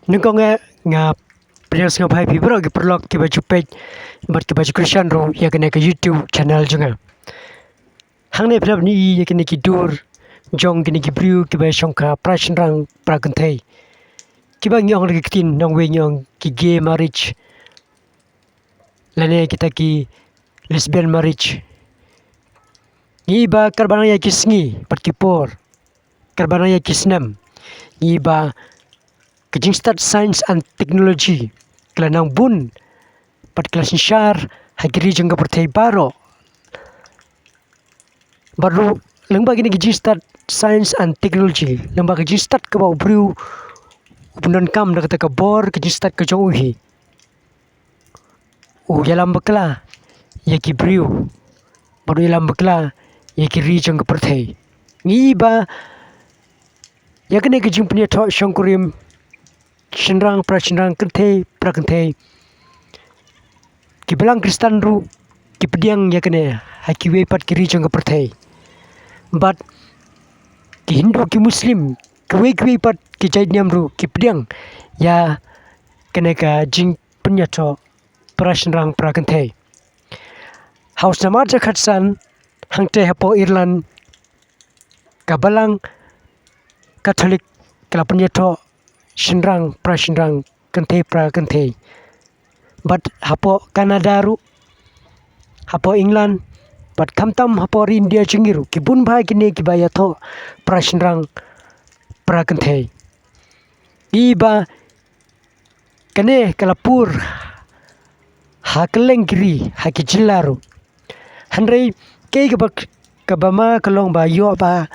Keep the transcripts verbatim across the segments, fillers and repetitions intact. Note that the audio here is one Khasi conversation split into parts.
Nyngkong eh nga pdiang sngewbha ïa phi baroh ki paralok kiba ju peit bad kiba ju kyrshan ruh ïa kane ka YouTube channel jong nga. Hangne phi la ïohi ïa kine ki dur jong kine ki briew kiba shongkha para shynrang para kynthei, kiba ngi ong da ki ktien nongwei ngi ong ki gay marriage lane kita ki lesbian marriage. Ngi ba katba nang ïa ki sngi bad ki por, katba nang ïa ki snem, ngi ba ka jingstad science and technology ka la nang bun bad ka la synshar ha ki ri jong ka pyrthei baroh. Bad ruh lyngba kine ki jingstad science and technology, lyngba ka jingstad kaba u briew u pyndonkam da kata ka bor ka jingstad ka jong u hi, u ïalam bakla ïa ki briew bad u ïalam bakla ïa ki ri jong ka pyrthei. Ngi ba ïa kane ka jingpynïathoh shongkurim shynrang para shynrang, kynthei para kynthei, ki balang Khristan ruh ki pdiang ïa kane ha kiwei pat ki ri jong ka pyrthei. Bad ki Hindu, ki Muslim, kiwei kiwei pat ki jait niam ruh ki pdiang ïa kane ka jingpynïathoh para shynrang para kynthei. Ha u snem arhajar khatsan, hangtei hapoh Ireland, ka balang Katholik ka la pynïathoh shynrang para shynrang, kynthei para kynthei. Bad hapoh Canada ruh, hapoh England, bad khamtam hapoh ri India jong ngi ruh, ki bun bha kine kiba ïathoh para shynrang para kynthei. Ngi ba kane ka la pur ha kylleng ki ri, ha ki jylla ruh. Hynrei kaei kaba, kaba ma ka long ba ïoh ba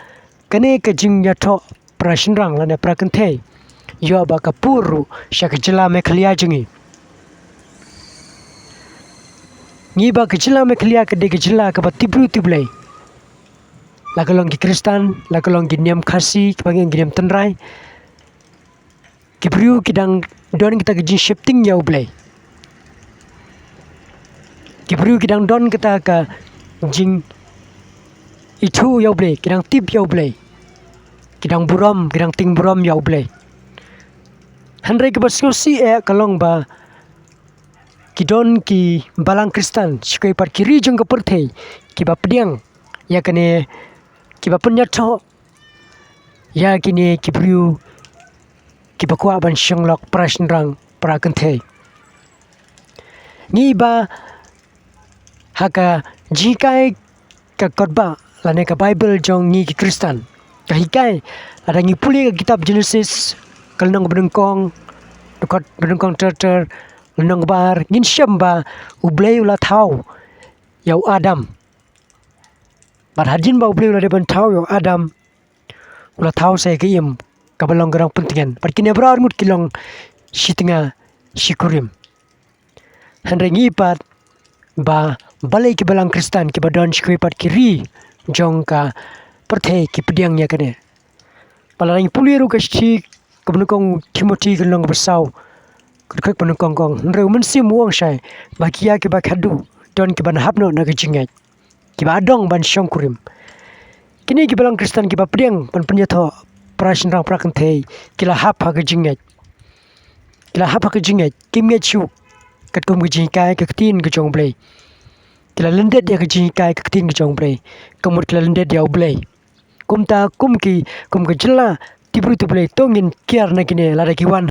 kane ka jingïathoh para shynrang lane para kynthei ïoh ba ka pur ruh sha ka jylla Meghalaya jong ngi. Ngi ba ka jylla Meghalaya ka dei ka jylla kaba tip briew tip Blei. La ka long ki Khristan, la ka long ki niam Khasi, kiba ngi ong ki niam tynrai, ki briew ki dang don kita ka jingsheptieng ïa U Blei. Ki briew ki dang don kita ka jingithuh ïa U Blei, ki dang tip ïa U Blei, ki dang burom, ki dang tieng burom ïa U Blei. Hynrei kaba sngewsih eh ka long ba ki don ki balang Khristan sha kiwei pat ki ri jong ka pyrthei kiba pdiang ïa kane, kiba pynïathoh ïa kine ki briew kiba kwah ban shong lok para shynrang para kynthei. Ngi ba ha ka jinghikai ka kot ba lane ka Baibl jong ngi ki Khristan ka hikai, lada ngi pule ka kitab Jenesis, ka lynnong ba nyngkong, dkhot ba nyngkong ter ter, lynnong ba ar, ngin shem ba U Blei u la thaw ïa u Adam. Bad hadien ba U Blei u la dep ban thaw ïa u Adam, u la thaw sa ïa ka Im, kaba long ka nongpyntngen. Bad kine baroh arngut ki long shi tnga shi kurim. Hynrei ngi pat ba balei ki balang Khristan kiba don sha kiwei pat ki ri jong ka pyrthei ki pdiang ïa kane. Ba lada ngi pule ruh ka shithi kaba nyngkong Timothi ka lynnong kaba saw, ka dkhot ba nyngkong ka ong, hynrei U Mynsiem u ong shai ba ki ïa kiba khadduh don kiban hap noh na ka jingngeit, kiba dang ban shongkurim. Kine ki balang Khristan kiba pdiang ban pynïathoh para shynrang para kynthei ki la hap ha ka jingngeit. Ki la hap ha ka jingngeit, kim ngeit shuh katkum ka jinghikai ka ktien ka jong U Blei. Ki la lyndet ïa ka jinghikai ka ktien ka jong U Blei. Ka mut ki la lyndet ïa U Blei. Kumta kum ki, kum ka jylla tip briew tip Blei, to ngin kiar na kine lada ki wan